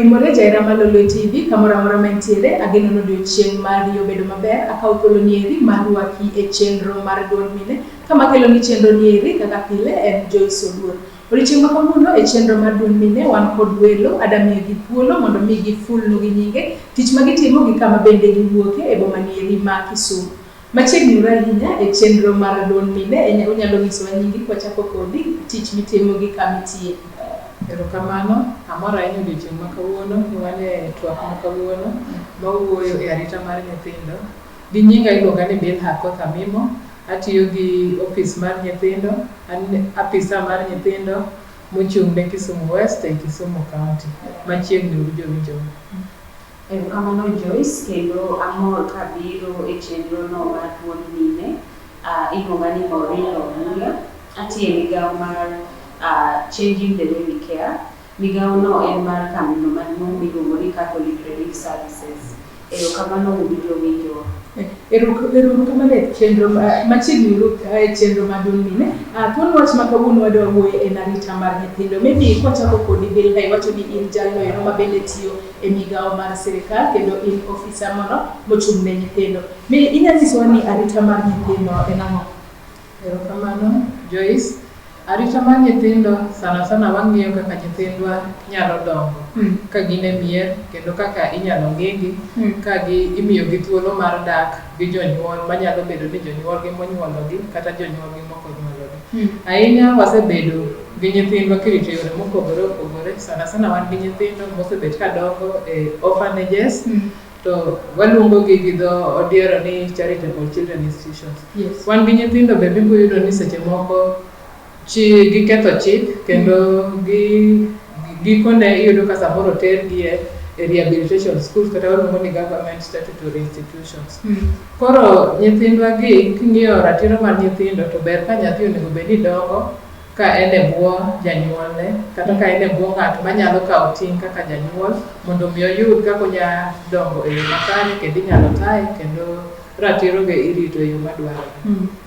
Oimore jahera mar Lolwe TV kamoro amora ma intiere, ageno ni odiochieng' mari obedo maber. Akawo thuolo ni eri mar rwaki e chenro mar duond mine. Kama kelo ni chenro ni eri kaka pile en Joyce Oduor. Odiochieng' ma kawuono e chenro mar duond mine wan kod welo, ada miyogi thuolo mondo mi gifulnu gi nyinge, tich ma gitimo gi kama bende giwuoke e boma ni eri ma Kisumu. Machiegni uru ahinya e chenro mar duond mine, unyalo nyisowa nyingi kwachako kodi, tich mitimo gi kama itiye. Erokamano, amor ahinya odiochieng' ma kawuono ni wan e twak ma kawuono mawuoyo e arita mar nyithindo. Gi nyinga iluonga ni Bilha Akoth Amimo, atiyo gi ofis mar nyithindo, an apisa mar nyithindo mochung' ne Kisumu West ei Kisumu County. Machiegni uru jowinjo. Erokamano Joyce, kendo amor kabiro e chenro no mar duond mine. Iluonga ni Maureen Obuya. Atiyo e migawo mar Changing the Way We Care. Migawo no en mar kambino maduong' miluongo ni Catholic Relief Services. Erokamano uru jowinjowa. Ero kamano e chenro machiegni uru e chenro mar duond mine. Thuon wach ma kawuono wadwa wuoye en arita mar nyithindo. Maybe kwachako kodi Bilha, iwacho ni in jalno ero ma bende tiyo e migawo mar sirikal kendo in ofisa moro mochung' ne nyithindo. Mi inyalo nyisowa ni arita mar nyithindo en ang'o? Erokamano Joyce. Arita mar nyithindo sana sana wang'iyo kaka nyithindwa nyalo dongo ka gin e mier kendo kaka inyalo ng'igi ka gi imiyogi thuolo mar dak gi jonyuol manyalo bedo ni jonyuolgi monyuologi kata jonyuolgi mok onyuologi. Ahinya wasebedo gi nyithindwa kirito e yore mopogore opogore sana sana wan gi nyithindo mosebet ka dongo e orphanages to waluongo gi gi dho odiero ni charitable children institutions. Yes. Wan gi nyithindo be bibiro yudo ni seche moko chi giketho chik kendo gi gikone iyudo ka samoro otergi e rehabilitation schools kata waluongo ni government statutory institutions. Koro nyithindwa gi king'iyo ratiro mar nyithindo to ber ka nyathi onego bed ni dongo ka en e bwo janyuolne kata ka en e bwo ng'at manyalo kawo ting' kaka janyuol mondo mi oyud kaka onya dongo e yo makare kendo inyalo taye kendo ratiro ge irito e yo madwarore.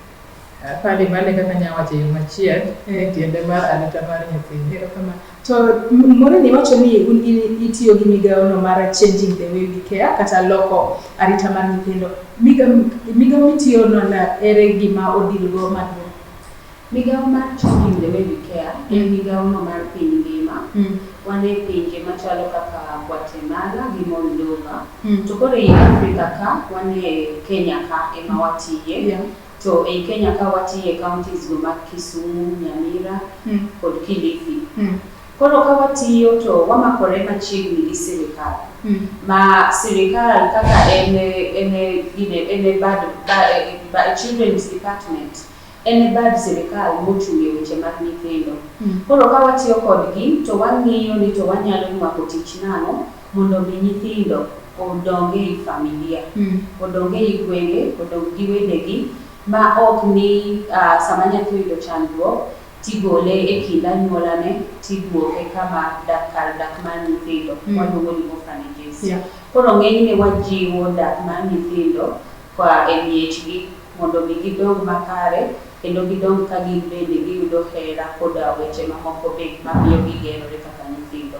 Apani mano e kaka anyalo wacho e yo machiek e tiende mar arita mar nyithindo. Erokamano. To Maureen iwacho ni un itiyo gi migawo no mar Changing the Way We Care kata loko arita mar nyithindo. Migawo mitiyo no na ere gima odilgo maduong'? Migawo mar Changing the Way We Care en migawo no mar piny ngima. Wan e pinje machalo kaka Guatemala gi Moldova. To koro ei Africa ka, wan e Kenya ka ema watiye. To ei Kenya ka watiye e counties go mag Kisumu, Nyamira kod Kilifi. Koro ka watiyo to wamakore machiegni gi sirikal. Ma sirikal kaka en en e bad, ba, Children's Department en e bad sirikal mochung' e weche mag nyithindo. Koro ka watiyo kodgi to wang'iyo ni to wanyalo nywako tich nang'o mondo mi nyithindo odong ei familia, odong ei gwenge, odong gi wedegi ma ok ni sama nyathi oyudo chandruok tigole e kind anyuolane tiduoke kama dak kar dak mar nyithindo waluongo ni orphanages. Koro ng'enyne wajiwo dak mar nyithindo koa e miechgi mondo mi gidong makare kendo gidong ka gin bende giyudo hera koda weche mamoko be mamiyo gigerore kaka nyithindo.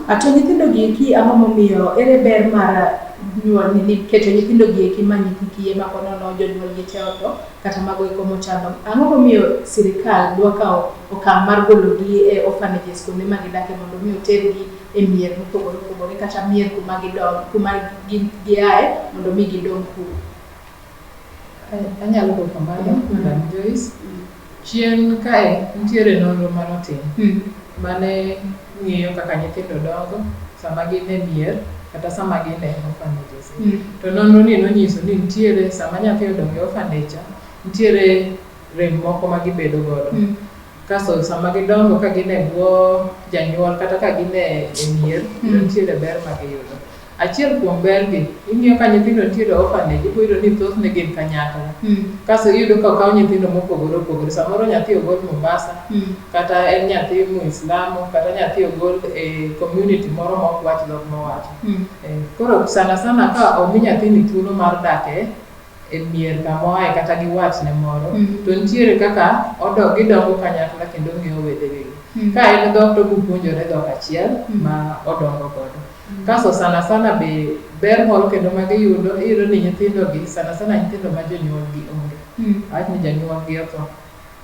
To nyithindo gi eki ang'o momiyo ere ber mar nyuol ni keto nyithindo gi eki ma nyithi kiye ma ponono jonyuol gi te otho kata mago eko mochando. Ang'o momiyo sirikal dwa kawo okang' mar gologi e orphanages kuonde ma gidake mondo mi otergi e mier mopogore opogore kata mier kuma gidong kuma giaye mondo mi gidong kuro? Anyalo dwoko mano, Madam Joyce. Chien kae nitiere nonro manotim mane ng'iyo kaka nyithindo dongo sama gin e mier kata sama gin e orphanages. To nonro ni nonyiso ni nitiere sama nyathi odongo e orphanage cha, nitiere rem moko ma gibedo godo. Kasto sama gidongo ka gin e bwo janyuol kata ka gin e mier, to nitiere ber ma giyudo. Achiel kuom ber gi, ing'iyo ka nyithindo nitiere e orphanage, ibiro yudo ni thothne gin kanyakla. Kasto iyudo ka okaw nyithindo mopogore opogore. Samoro nyathi ogol Mombasa, kata en nyathi Muislamu, kata nyathi ogol e community moro ma ok wach dhok mowacho. Koro sana sana ka omi nyathini thuolo mar dak e mier kama oaye kata gi watne moro, to nitiere kaka gidongo kanyakla kendo ong'eyo wedegi. Ka en dhok to obopuonjore dhok achiel ma odongo godo. Kasto sana sana be ber moro kendo ma giyudo, iyudo ni nyithindo gi sana sana nyithindo ma jonyuol gi onge. Awach ni janyuol gi otho,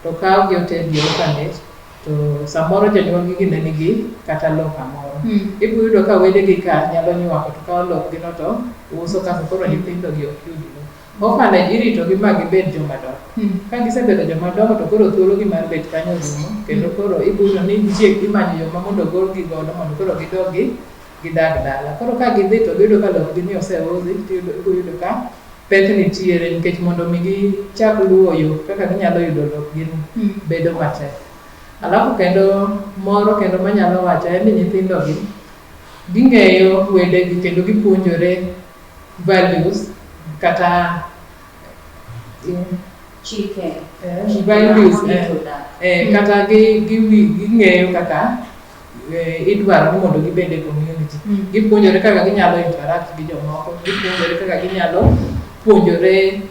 to okawgi otergi e orphanage, to samoro jonyuol gi ne nigi kata lowo kamoro. Ibiro yudo ka wedegi ka nyalo nywako to kawo lopgi no to uso kasto koro nyithindo gi ok yud lowo. Orphanage irito gi ma gibed joma dongo. Ka gisebedo joma dongo to koro thuolo gi mar bet kanyo orumo kendo koro ibiro yudo ni nitie imanyo yo ma mondo ogolgi godo mondo koro gidog gi gidag dala. Koro ka gidhi to giyudo ka lopgi ni oseusi, ibiro yudo ka pek nitiere nikech mondo mi gichak luwo yo kaka ginyalo yudo lopgi ni bedo matek. Alafu kendo moro kendo manyalo wacho en ni nyithindo gi ging'eyo wedegi kendo gipuonjore values kata Chike. Values Chike dak. Kata ging'eyo kaka idwaro ni mondo gibed e community. Gipuonjore kaka ginyalo interact gi jomoko, gipuonjore kaka ginyalo puonjore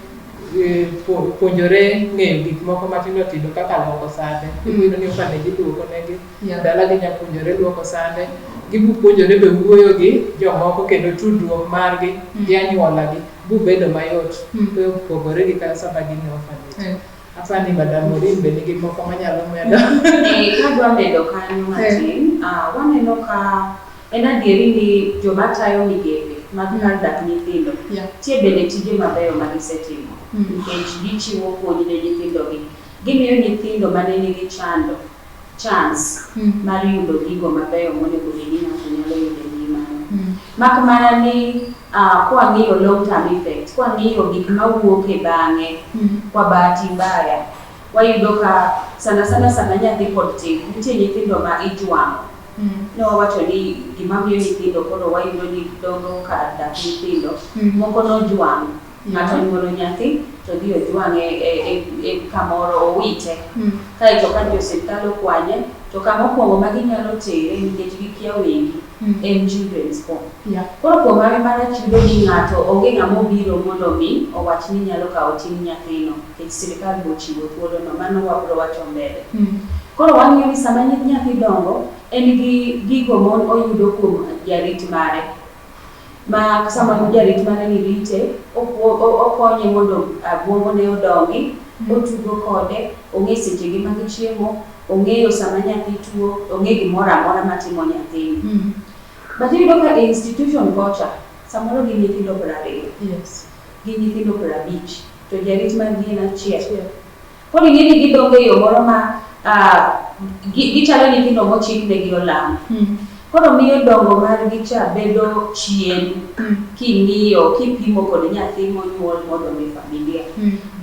puonjore ng'eyo gik moko matindo tindo kaka luoko sande. Ibiro yudo ni orphanage iluoko negi, dala ginya puonjore luoko sande, gibo puonjore be wuoyo gi jomoko kendo tudruok margi gi anyuola gi bubedo mayot kopogore gi kata sama gin e orphanage. Apani Madam Maureen be nigi moko manyalo medo. Kadwa medo kanyo matin, waneno ka en adieri ni joma tayo migepe mag kar dak nyithindo nitie bende tije mabeyo ma gisetimo nikech gichiwo puonj ne nyithindogi. Gimiyo nyithindo mane nigi chando chance mar yudo gigo mabeyo monego bed ni ng'ato nyalo yudo e ngimane. Mak mana ni kwang'iyo long term effect, kwang'iyo gik mawuok e bang'e, kwa bahati mbaya, wayudo ka sana sana sama nyathi pod tin, nitie nyithindo ma ijwang'o. Ne wawacho ni gima miyo nyithindo koro wayudo ni dongo kar dak nyithindo, moko nojwang'. Ng'ato onyuolo nyathi to dhi ojwang'e e kamoro owite. Kaeto ka jo osiptal okwanye, to kama okwongo ma ginyalo tere nikech gikia wegi en children's home. Koro kuom hawi marach yudo ni ng'ato onge ng'ama obiro mondo mi owach ni nyalo kawo ting' nyathino nikech sirikal be ochiwo thuolono, mano wabiro wacho mbele. Koro wang'iyo ni sama nyathi dongo, en gi gigo moyudo kuom jarit mare. Ma sama jarit mare ni rite, okonye mondo obwongone odongi, otugo kode, ong'e sechegi mag chiemo, ong'eyo sama nyathi tuo, ong'e gimoro amora matimo nyathini. But iyudo ka e institution kocha, samoro gin nyithindo 20, gin nyithindo 50, to jarit margi en achiel. Koro ing'e ni gidongo e yo moro ma gichalo nyithindo mochiknegi olang'. Koro miyo dongo margi cha bedo chien king'iyo, kipimo kod nyathi monyuol modongo e familia.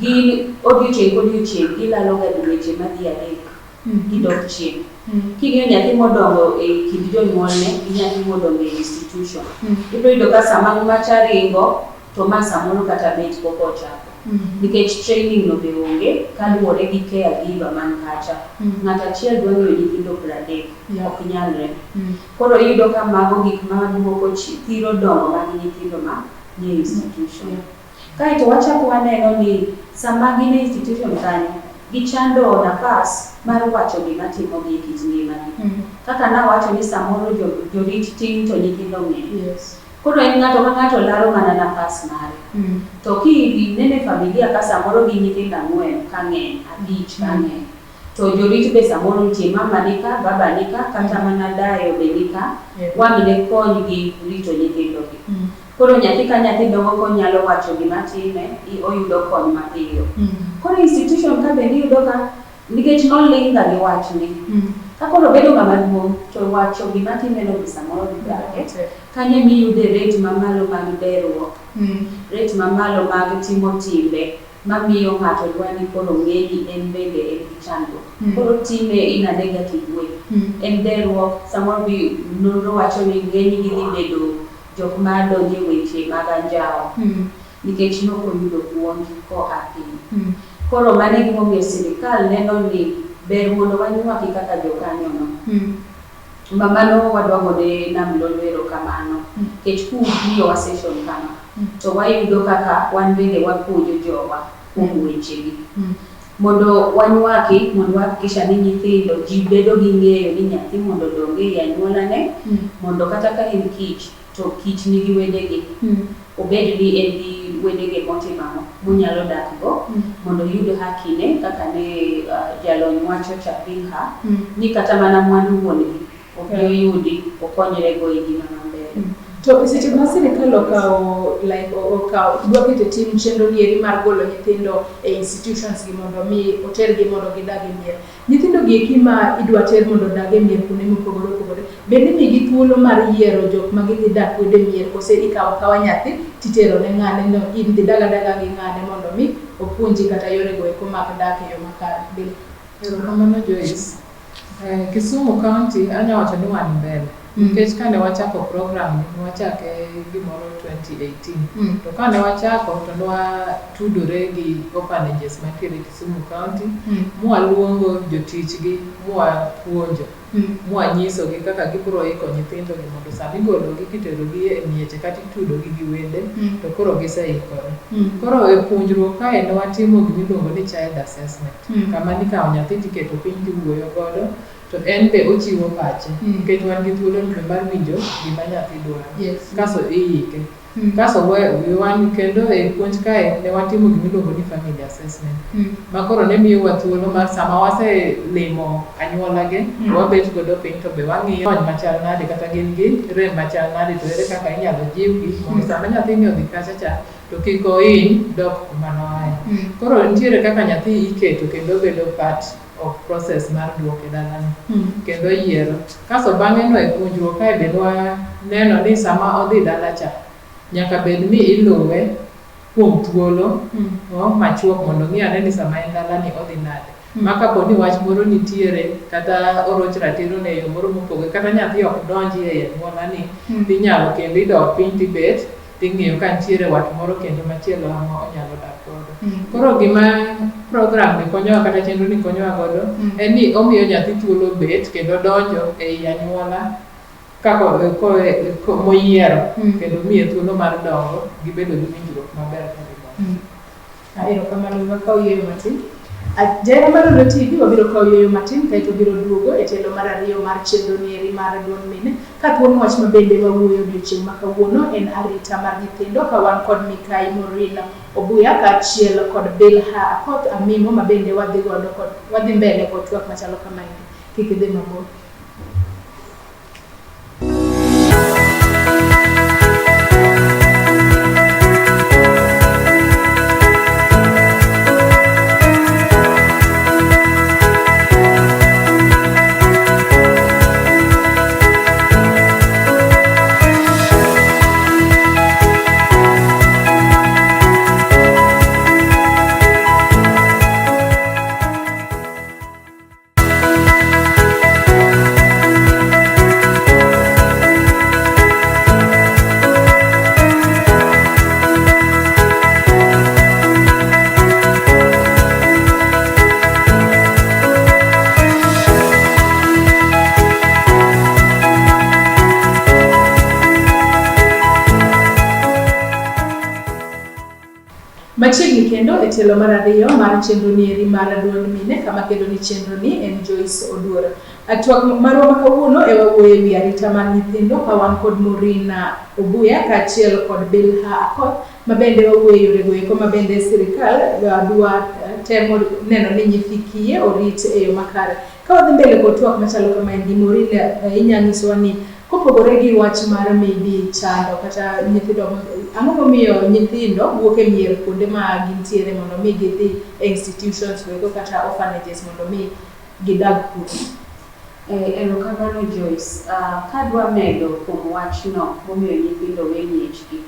Gin odiochieng' kodiochieng' gilalo ga dweche madhi 3 gidok chien. King'iyo nyathi modongo e kind jonyuolne gi nyathi modongo e institution, ibiro yudo ka sama macha ringo to ma samoro kata bet pok ochako. Nikech training no be onge kaluwore gi caregiver man kacha. Ng'ato achiel dwa ng'iyo nyithindo 30, ok nyalre. Koro iyudo ka mago gik ma duoko thiro dongo mag nyithindo ma nie institution. Kaeto wachako waneno ni sama gin e institution kanyo, gichando nafas mar wacho gima timogi e kit ngimagi. Kaka nawacho ni samoro jorit tin to nyithindo ng'eny. Koro en ng'ato ka ng'ato laro mana nafas mare. To kinene familia ka samoro gin nyithindo 4 ka ng'eny, 5 ka ng'eny. To jorit be samoro nitie, mama nika, baba nika, kata mana dayo be nika, wang' ne konygi rito nyithindogi. Koro nyathi ka nyathi dongo konyalo wacho gima time, oyudo kony mapiyo. Koro institution ka bende iyudo ka nikech noling' ga gi wachni. Ka koro obedo ng'ama duong' to wacho gima time no be samoro dhi thage. Kanyo emiyude rate mamalo mag derruok, rate mamalo mag timo timbe mamiyo ng'ato dwa ni koro ng'e ni en bende en gi chandruok. Koro time in a negative way. En derruok, samoro bi nonro wacho ni ng'enygi dhi bedo jok ma donjo e weche mag anjawo nikech nokoyudo puonj koa piny. Koro mano e gimomiyo sirikal neno ni ber mondo wanywaki kaka jokanyono. Ma mano wadwa gone Nam Lolwe erokamano nikech kumiyowa session kama to wayudo kaka wan bende wapuonjo jowa kuom wechegi. Mondo wanywaki, mondo wahakikisha ni nyithindo ji bedo gi ng'eyo ni nyathi mondo odong ei anyuolane, mondo kata ka en kich, to kich nigi wedegi. Obed ni en gi wedege motimo ang'o, monyalo dak go, mondo oyud hakine kaka ne jalony wacho cha Bilha, ni kata mana mwandu wuon gi obi oyudi, okonyre go e ngima ma mbele. To seche ma sirikal okawo like okawo dwa keto e tim chenro ni eri mar golo nyithindo e institutions gi mondo mi otergi mondo gidag e mier. Nyithindo gi eki ma idwa ter mondo odag e mier kuonde mopogore opogore, bende imigi thuolo mar yiero jok ma gidhi dak godo e mier kose ikawo akawa nyathi titero ne ng'ane no in dhi dag adaga gi ng'ane mondo mi opuonji kata yore go eko mag dak e yo makare. Bill. Erokamano Joyce. Kisumu County anya wacho ni wan mbele. Nikech kane wachako program ni, ne wachake gimoro 2018. To kane wachako to nwatudore gi orphanages mantiere Kisumu County, mwaluongo jotichgi, mwapuonjo, mwanyisogi kaka gibiro iko nyithindogi mondo sama igologi kiterogi e mieche kata itudogi gi wede, to koro giseikore. Koro e puonjruok kae ne watimo gimiluongo ni child assessment. Kama nikawo nyathi tiketo piny tiwuoyo godo, to en be ochiwo pache. Nikech wan gi thuolo mar winjo gima nyathi dwaro. Kasto iike. Kasto wan kendo e puonj kae ne watimo gimiluongo ni family assessment. Ma koro ne miyowa thuolo mar sama waselimo anyuolagi, to wabet godo piny to be wang'iyo lony machal nade kata gin gi rem machal nade to ere kaka inyalo jiwgi mondo sama nyathini odhi kacha cha to kik ohiny dok kuma noaye. Koro nitiere kaka nyathi iketo kendo bedo part of process mar duoke dalani. Kendo yiero. Kasto bang'e no e puonjruok kae be nwaneno ni sama odhi dala cha, nyaka bed ni iluwe kuom thuolo machuok mondo ong'i ane ni sama en dala ni odhi nade. Ma kapo ni wach moro nitiere kata oroch ratiro ne e yo moro mopogore kata nyathi ok donji e anyuola ni, tinyalo kendo idok piny tibet ting'iyo ka nitiere wat moro kendo machielo ma onyalo dak godo. Koro gima program ni konyowa kata chenro ni konyowa godo en ni omiyo nyathi thuolo bet kendo donjo ei anyuola kaka moyiero kendo miye thuolo mar dongo gi bedo gi winjruok maber kod gidongo. Erokamano, wakaw yueyo matin. Jahera mar Lolwe TV wabiro kawo yueyo matin kaeto wabiro duogo e tielo mar ariyo mar chenro ni eri mar duond mine. Ka thuon wach ma bende wawuoyo odiochieng' ma kawuono en arita mar nyithindo ka wan kod Mikai Maureen Obuya kaachiel kod Bilha Akoth Amimo ma bende wadhi godo kod wadhi mbele kod twak machalo kamaendi. Kik idhi mabor. Machiegni kendo e tielo mar ariyo mar chenro ni eri mar duond mine kama kelo ni chenro ni en Joyce Oduor. Twak marwa ma kawuono e wawuoyo e wi arita mar nyithindo ka wan kod Maureen Obuya kaachiel kod Bilha Akoth ma bende wawuoyo e yorego eko ma bende sirikal dwa temo neno ni nyithi kiye orit e yo makare. Ka wadhi mbele kod twak machalo kamaendi, Maureen inya nyisowa ni kopogore gi wach mar maybe chando kata nyithindo, ang'o momiyo nyithindo wuok e mier kuonde ma gintiere mondo mi gidhi e institutions goeko kata orphanages mondo mi gidag kuno? Erokamano Joyce. Kadwa medo kuom wachno momiyo nyithindo we miechgi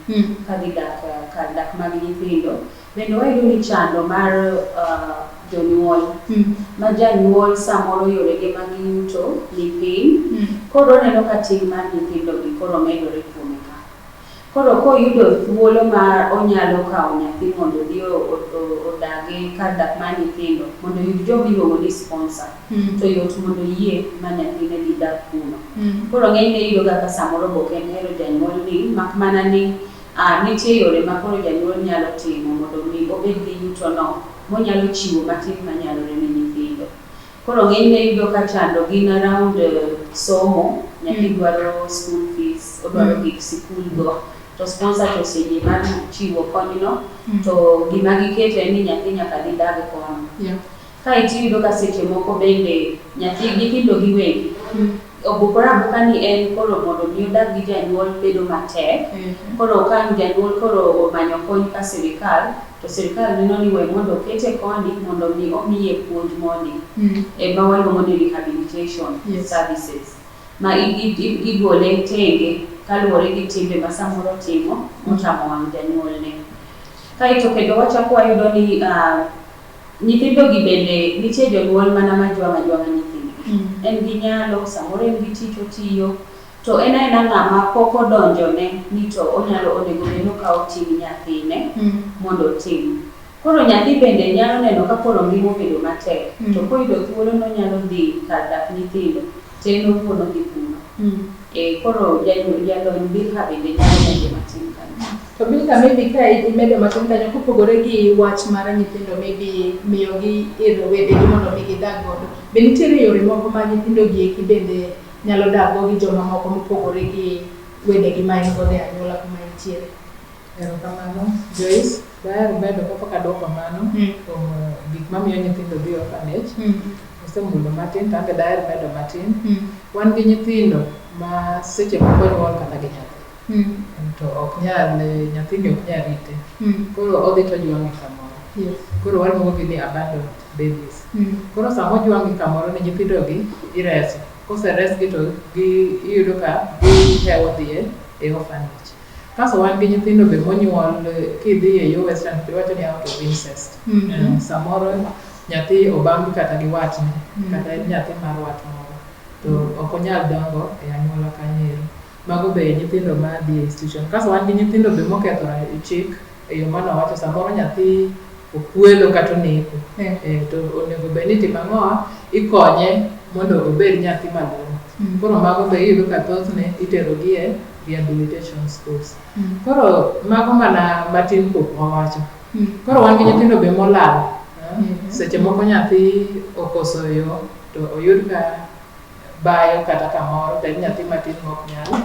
ka gidak kar dak mag nyithindo, bende wayudo ni chando mar jonyuol ma janyuol samoro yorege mag yuto ni piny, koro oneno ka ting' mar nyithindogi koro medore kuome ka. Koro koyudo thuolo ma onyalo kawo nyathi mondo odhi odagi kar dak mar nyithindo mondo oyud joma iluongo ni sponsor, to yot mondo oyie ma nyathine dhi dak kuno. Koro ng'enyne iyudo ga ka samoro be ok en hero janyuol ni, mak mana ni nitie yore ma koro janyuol nyalo timo mondo mi obed gi yuto no monyalo chiwo matin manyalore ne nyithindo. Koro ng'enyne iyudo ka chando gin around somo, nyathi dwaro school fees, odwaro gik sikul go, to sponsor to oseyie mar chiwo konyno, to gima giketo en ni nyathi nyaka dhi dag kono. Kaeto iyudo ka seche moko bende nyathi nyithindo giwegi obukore abuka ni en koro mondo mi odag gi janyuol bedo matek. Koro ka janyuol koro omanyo kony ka sirikal, to sirikal neno ni we mondo okete koni mondo mi omiye puonj mondi. Ema waluongo ni rehabilitation services. Ma igole tenge kaluwore gi timbe ma samoro otimo motamo wang' janyuolne. Kaeto kendo wachako wayudo ni nyithindo gi bende nitie jonyuol mana ma jwang'o ajwang'a nyithindgi. En gi nyalo, samoro en gi tich otiyo, to en aena ng'ama pok odonjone ni to onyalo onego bed ni okawo ting' nyathine mondo otim. Koro nyathi bende nyalo neno ka koro ngima obedo matek, to koyudo thuolo nonyalo dhi kar dak nyithindo, to en owuon odhi kuno. Koro jalony Bilha bende nyalo medo matin kanyo. To Bilha, maybe ka imedo matin kanyo kopogore gi wach mar nyithindo maybe miyogi ir wedegi mondo mi gidag godo. Be nitiere yore moko ma nyithindo gi eki bende nyalo dak go gi jomamoko mopogore gi wedegi ma en godo e anyuola kuma entiere? Erokamano Joyce, daher medo kapok aduoko mano kuom gik mamiyo nyithindo dhi orphanage. Osemulo matin to an be daher medo matin. Wan gi nyithindo ma seche moko nyuol kata gi nyathi. To ok nyal, nyathini ok nyal rite. Koro odhi to ojwang'e kamoro. Koro waluongo gi ni abandoned babies. Koro sama ojwang'gi kamoro ni nyithindo gi ireso. Koseresgi to gi iyudo ka gihewo dhi e orphanage. Kasto wan gi nyithindo be monyuol kidhi e yo western to iwacho ni out of incest. Samoro nyathi obambi kata gi watne, kata en nyathi mar wat moro, to ok onyal dongo e anyuola kanyo ero. Mago be nyithindo ma dhi e institution. Kasto wan gi nyithindo be moketho chik e yo manowacho, samoro nyathi okwelo kata oneko. To onego bed ni itimo ang'o? Ikonye mondo obed nyathi malong'o. Koro mago be iyudo ka thothne itero gi e rehabilitation schools. Koro mago mana matin pok wawacho. Koro wan gi nyithindo be molal. Seche moko nyathi okoso yo to oyud ka bayo kata kamoro to en nyathi matin mok nyal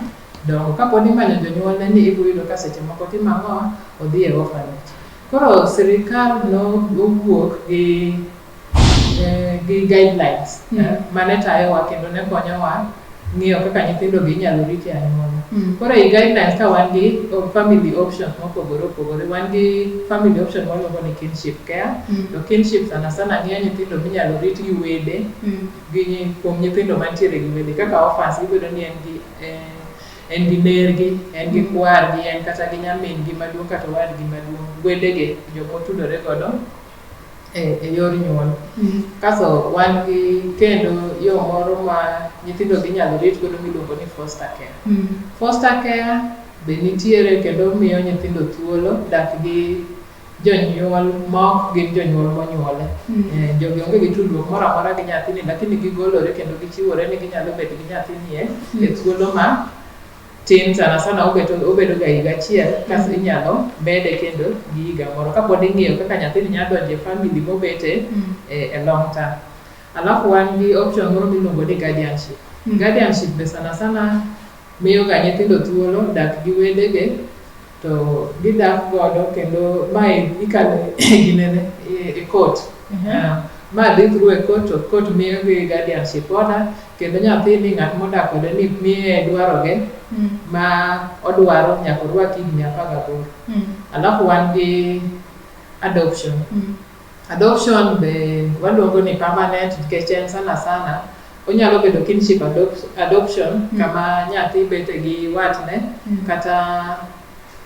dongo. Kapod imanyo jonyuolne ni ibiro yudo ka seche moko timo ang'o? Odhi e orphanage. Koro sirikal nowuok gi guidelines mane tayowa kendo ne konyowa ng'iyo kaka nyithindo gi inyalo rit e anyuola. Koro ei guidelines ka wan gi family options mopogore opogore, wan gi family option mwaluongo ni kinship care. To kinship sana sana ng'iyo nyithindo minyalo rit gi wede, gi kuom nyithindo mantiere gi wede kaka orphans ibedo ni en gi nergi, en gi kwargi, en kata gi nyamin gi maduong' kata owadgi maduong', wedege jomotudore godo e yor nyuol. Kasto wan gi kendo yo moro ma nyithindo gi inyalo rit godo miluongo ni foster care. Foster care be nitiere kendo miyo nyithindo thuolo dak gi jonyuol ma ok gin jonyuol monyuole. Jogi onge gi tudruok moro amora gi nyathini lakini gigolore kendo gichiwore ni ginyalo bet gi nyathini e thuolo ma tin, sana sana obedo ga higa achiel kasto inyalo mede kendo gi higa moro kapod ing'iyo kaka nyathini nyalo donjo e family mobete e long term. Alafu wan gi option moro miluongo ni guardianship. Guardianship be sana sana miyo ga nyithindo thuolo dak gi wedege to gidak godo kendo mae ikalo ginene e court. Ma dhi through e court to court miyo gi guardianship order kendo nyathini ng'at modak kode ni miye dwaroge ma odwaro nyaka orwak higni 18. Alafu wan gi adoption. Adoption be waluongo ni permanent nikech en sana sana onyalo bedo kinship adoption kama nyathi bete gi watne kata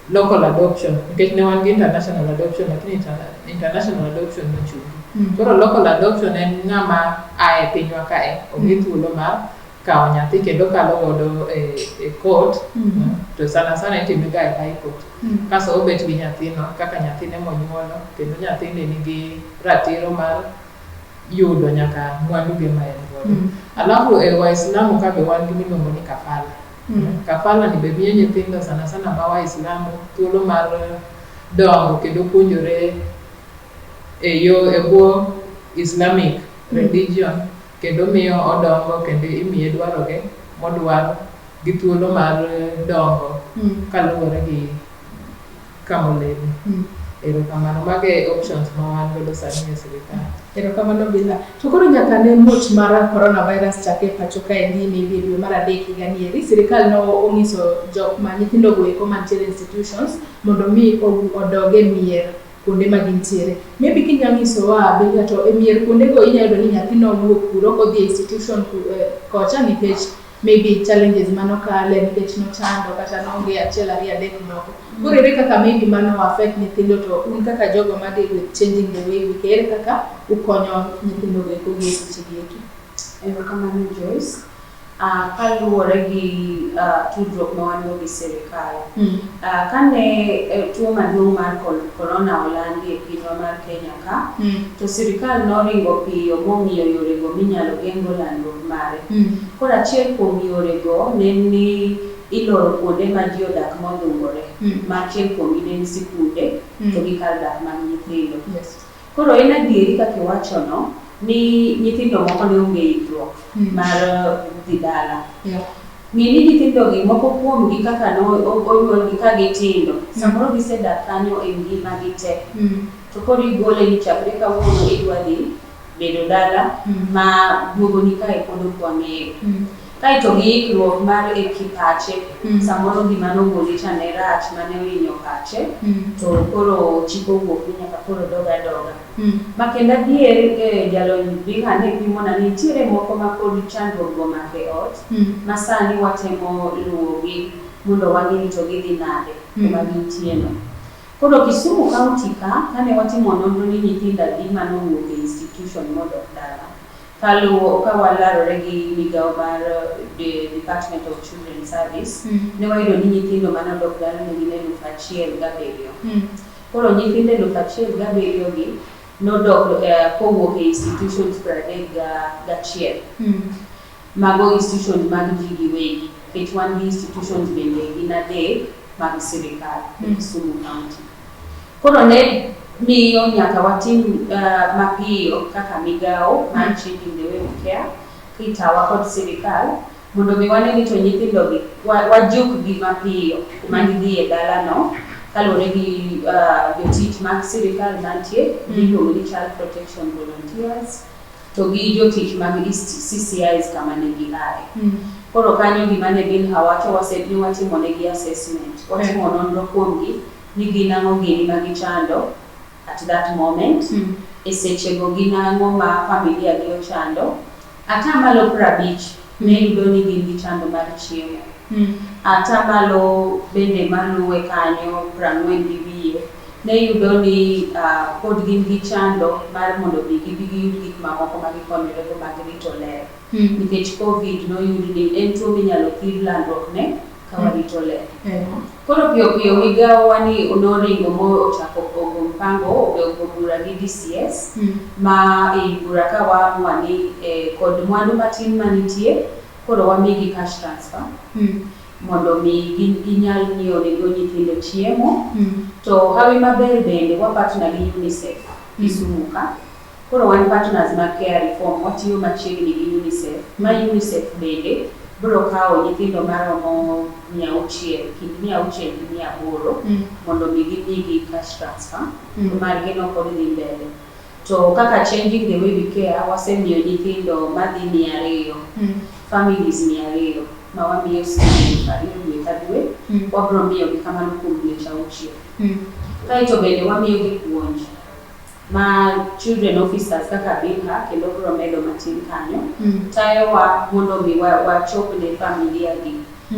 local adoption nikech ne wan gi international adoption lakini international adoption nochungi. Koro local adoption en ng'ama a e pinywa kae omi thuolo mar kawo nyathi kendo kalo godo e court to sana sana itime ga e high court. Kasto obet gi nyathino kaka nyathine monyuolo kendo nyathini nigi ratiro mar yudo nyaka mwandu ge ma en godo. Alafu e Waislamu ka be wan gi miluongo ni kafala. Kafala ni be miyo nyithindo sana sana ma Waislamu thuolo mar dongo kendo puonjore e yo e bwo Islamic religion kendo miyo odongo kendo imiye dwaroge modwaro gi thuolo mar dongo kaluwore gi kamoleme. Erokamano, mago e options ma wan godo sani e sirikal. Erokamano Bila. To koro nyaka ne muoch mar coronavirus chake e pacho kaendi maybe e dwe mar adek higa ni eri, sirikal no onyiso jok ma nyithindo go eko mantiere institutions mondo mi odog e mier kuonde ma gintiere. Maybe kinya nyisowa Bila to e mier kuonde go inya yudo ni nyathi nowuok kuro kodhi e institution kocha nikech maybe challenges manokale nikech nochando kata noonge achiel ariyo adek moko. Koro ere kaka maybe mano affect nyithindo to un kaka jogo ma deal with changing the way we care, ere kaka ukonyo nyithindo go eko gi e seche gi eki? Erokamano Joyce. Kaluwore gi tudruok ma wan go gi sirikal. Kane tuo maduong' mar corona olandi e pinywa mar Kenya ka, to sirikal noringo piyo mong'iyo yorego minyalo geng'go landruok mare. Koro achiel kuom yorego ne en ni iloro kuonde ma ji odak modhungore, ma achiel kuomgi ne en sikunde to gi kar dak mag nyithindo. Koro en adieri kaka iwachono ni nyithindo moko ne onge ikruok mar dhi dala. Ng'e ni nyithindogi moko kuomgi kaka ne onyuolgi ka gitindo, samoro gisedak kanyo e ngimagi te. To koro igole ni chakre kawuono idwa dhi bedo dala ma duogoni kae pod ok wang'eyo. Kaeto gi ikruok mar e kipache, samoro gima nogoli cha ne rach mane ohinyo pache, to koro chik owuok ni nyaka koro dog adoga. Ma kendo adier jalony Bilha ne pimona ni nitiere moko ma pod chandruok go omako e ot, ma sani watemo luwogi mondo wang'e ni to gidhi nade kuma gintie no. Koro Kisumu County ka, kane watimo nonro ni nyithindo adi manowuok e institution modok dala, kaluwo ka walarore gi migawo mar Department of Children Service, ne wayudo ni nyithindo manodok dala ne gin 1,007. Koro nyithindo 1,007 gi nodok kowuok e institutions 31. Mago institutions mag ji giwegi, nikech wan gi institutions bende gin adek mag sirikal e Kisumu County. Koro ne miyo nyaka watim mapiyo kaka migawo mar Changing the Way We Care kitawa kod sirikal mondo mi wane ni to nyithindogi wajukgi mapiyo kuma gidhiye dalano kaluwore gi jotich mag sirikal mantie miluongo ni Child Protection Volunteers to gi jotich mag CCIs kama ne giaye. Koro kanyo gima ne Bilha wacho ne watimo negi assessment, watimo nonro kuomgi ni gin ang'o gini ma gichando at that moment, e sechego gin ang'o ma familia gi ochando. Atamalo 50 ne yudo ni gin gi chando mar chiemo. Atamalo bende maluwe kanyo 40 gi wiye ne yudo ni pod gin gi chando mar mondo mi gibi giyud gik mamoko ma gikonyorego mag rito ler. Nikech COVID noyud ni en tuo minyalo thir landruok ne ka warito ler. Koro piyo piyo migawo wa ni noringo mochako pogo mpango ogo bura gi DCS ma e bura ka waamua ni kod mwandu matin manitie koro wamigi cash transfer mondo mi ginyal nyiewo nego nyithindo chiemo. To hawi maber bende wa partner gi UNICEF Kisumu ka. Koro wan partners mag Care Reform watiyo machiegni gi UNICEF ma UNICEF bende biro kawo nyithindo maromo 600 kind 600 gi 800 mondo mi gimigi cash transfer margi no pod dhi mbele. To kaka Changing the Way We Care wasemiyo nyithindo madhi 200 families 200 ma wamiyo siling 2,000 dwe ka dwe, wabiro miyogi kamano kuom dweche auchiel. Kaeto bende wamiyogi puonj ma children officers kaka Bilha kendo biro medo matin kanyo tayowa mondo mi wachop ne familia gi.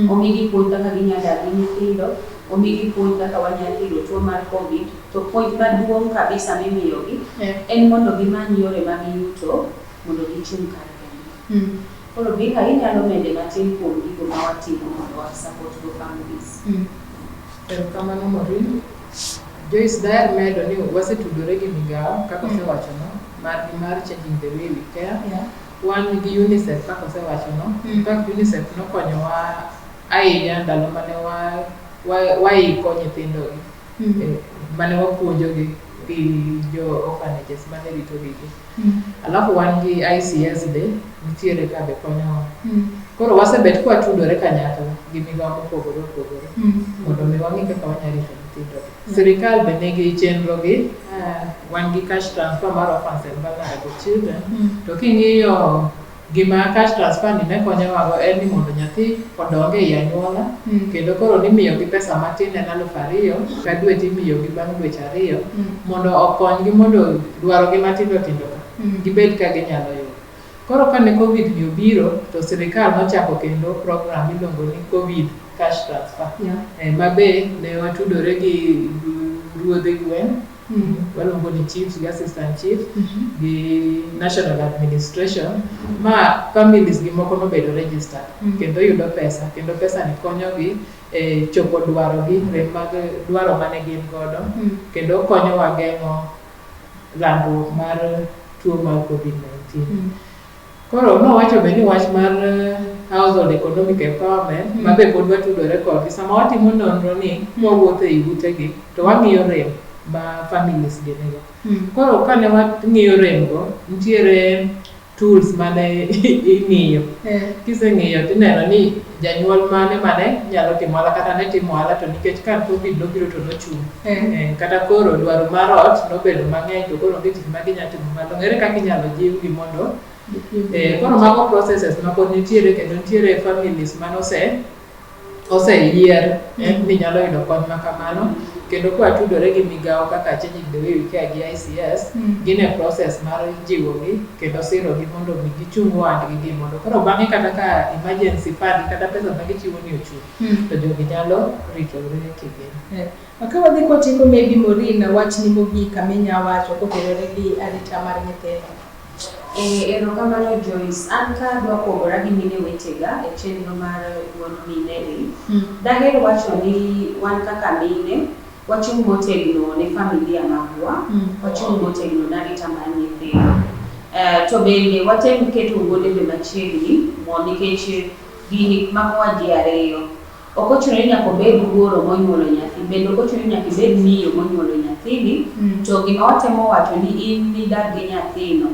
Omigi puonj kaka ginyalo dak gi nyithindo, omigi puonj kaka wanyalo thiro tuo mar COVID, to puonj maduong' kabisa mimiyogi en mondo gimany yore mag yuto mondo gichung' kar kendgi. Koro Bilha inyalo mede matin kuom gigo ma watimo mondo wa support go families. Erokamano Maureen. Joyce daher medo ni wasetudore gi migawo kaka osewachono margi mar Changing the Way We Care. Wan gi UNICEF kaka osewachono. In fact UNICEF nokonyowa ahinya ndalo mane waiko nyithindogi, mane wapuonjogi. gi jo orphanages mane rito gigi. Alafu wan gi ICS be nitiere ka be konyowa. Koro wasebet kwatudore kanyakla gi migawo mopogore opogore mondo mi wang'i kaka wanyalo rito nyithindo gi. Sirikal be nigi chenro gi, wan gi cash transfer mar orphans and vulnerable children. To king'iyo gima cash transfer ni ne konyowago en ni mondo nyathi odong ei anyuola kendo koro nimiyogi pesa matin en 2000 ka dwe timiyogi bang' dweche 2 mondo okonygi mondo dwarogi matindo tindo ka gibed ka ginyalo yudo. Koro kane Covid ni obiro to sirikal nochako kendo program miluongo ni Covid cash transfer. Ma be ne watudore gi ruodhe gweng' waluongo ni chiefs gi assistant chiefs gi national administration ma families gi moko nobedo registered kendo yudo pesa kendo pesa ni konyogi e chopo dwarogi rem mag dwaro mane gin godo kendo konyowa geng'o landruok mar tuo mar COVID-19. Koro nowacho be ni wach mar household economic empowerment ma be pod watudore kodgi sama watimo nonro ni kwawuotho ei utegi to wang'iyo rem ma families gi nigo. Koro kane wang'iyo rem go, nitiere tools mane ing'iyo. Kiseng'iyo tineno ni janyuol mane mane nyalo timo ohala kata ne timo ohala to nikech ka Covid nobiro to nochung'. Kata koro dwaro mar ot nobedo mang'eny to koro onge tich ma ginyalo timo malong'o. Ere kaka inyalo jiwgi mondo koro mago processes ma pod nitiere kendo nitiere families manose oseyier ni nyalo yudo kony ma kamano kendo kwatudore gi migawo kaka Changing the Way We Care gi ICS gin e process mar jiwogi kendo sirogi mondo mi gichung ohandgi gi mondo koro bang'e kata ka emergency fund kata pesa ma gichiwo ni ochung' to jogi nyalo ritore kigin. Ka wadhi kwatieko maybe Maureen wachni mogik kaminya wacho kotenore gi arita mar nyithindo. Erokamano Joyce. An ka adwa pogora gi mine wetega e chenro mar duond mine ni, daher wacho ni wan kaka mine wachung' motegno ne familia magwa, wachung' motegno ne arita mar nyithindo. To bende watem keto wuone be machiegni nikech gini makowa ji ariyo. Ok ochuno ni nyaka obed wuoro monyuolo nyathi, bende ok ochuno ni nyaka ibed miyo monyuolo nyathini, to gima watemo wacho ni in midak gi nyathino,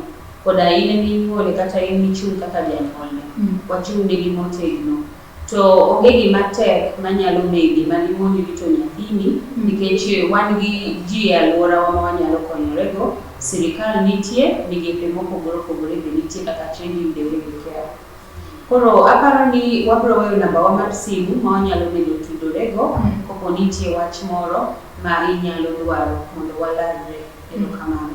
koda in eminyuole kata in michung' kaka janyuolne, wachung' negi motegno. To onge gima tek manyalo medi manimoni rito nyathini, nikech wan gi ji e alworawa ma wanyalo konyorego, sirikal nitie, migepe mopogore opogore be nitie kaka Changing the Way We Care. Koro aparo ni wabiro weyo namba wa mar simu ma wanyalo bedo tudorego kopo nitie wach moro ma inyalo dwaro mondo walalre. Erokamano.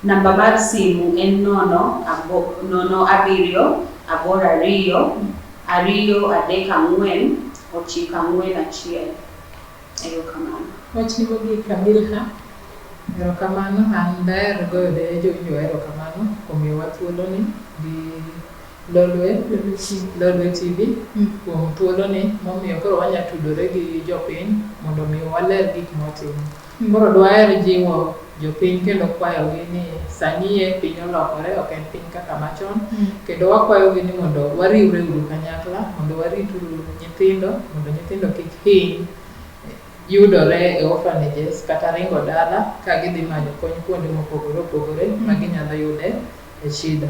Namba mar simu en 0 0 7 8 2 3 4 9 4 1. Erokamano. Wachni mogik Milha. Erokamano, an daher goyo ne jowinjo erokamano kuom miyowa thuoloni gi Lolwe TV kuom thuoloni momiyo koro wanya tudore gi jopiny mondo mi waler gik mwatimo. Koro dwaher jiwo jopiny kendo kwayogi ni sani e piny olokore ok en piny kaka machon kendo wakwayogi ni mondo wariwre uru kanyakla mondo warit uru nyithindo mondo nyithindo kik hiny yudore e orphanages kata ringo dala ka gidhi manyo kony kuonde mopogore opogore ma ginyalo yude e shida.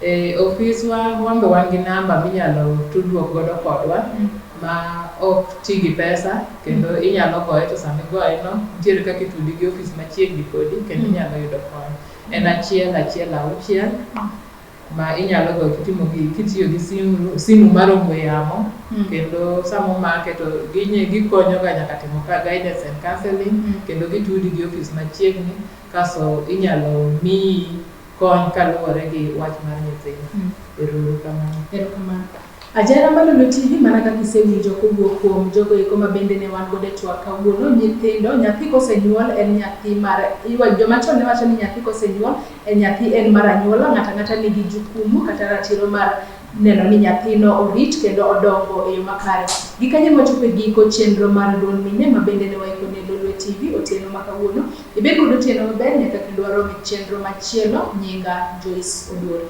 E ofiswa wan be wan gi namba minyalo tudruok godo kodwa ma ok ti gi pesa kendo inyalo goye to sama igoye no nitiere kaka itudi gi ofis machiegni kodi kendo inyalo yudo kony. En 1 1 6 ma inyalo goyo kitimo gi kitiyo gi simu mar ong'we yamo kendo sama omake to gikonyo ga nyaka timo ka guidance and counseling kendo gitudi gi ofis machiegni kaso inyalo miyi kony kaluwore gi wach mar nyithindo. Ero uru kamano. Erokamano. Ajara mar Lolwe TV mana kaka isewinjo kowuok kuom jogo eko ma bende ne wan godo e twak kawuono, nyithindo, nyathi kosenyuol en nyathi mar, joma chon ne wacho ni nyathi kosenyuol en nyathi en mar anyuola, ng'ato ang'ata nigi jukumu kata ratiro mar neno ni nyathino orit kendo odongo e yo makare. Gikanyo ema wachopo e giko chenro mar duond mine ma bende ne waiko ne Lolwe TV otieno ma kawuono. Ibed kod otieno maber nyaka kendo warom e chenro machielo. Nyinga Joyce Oduor.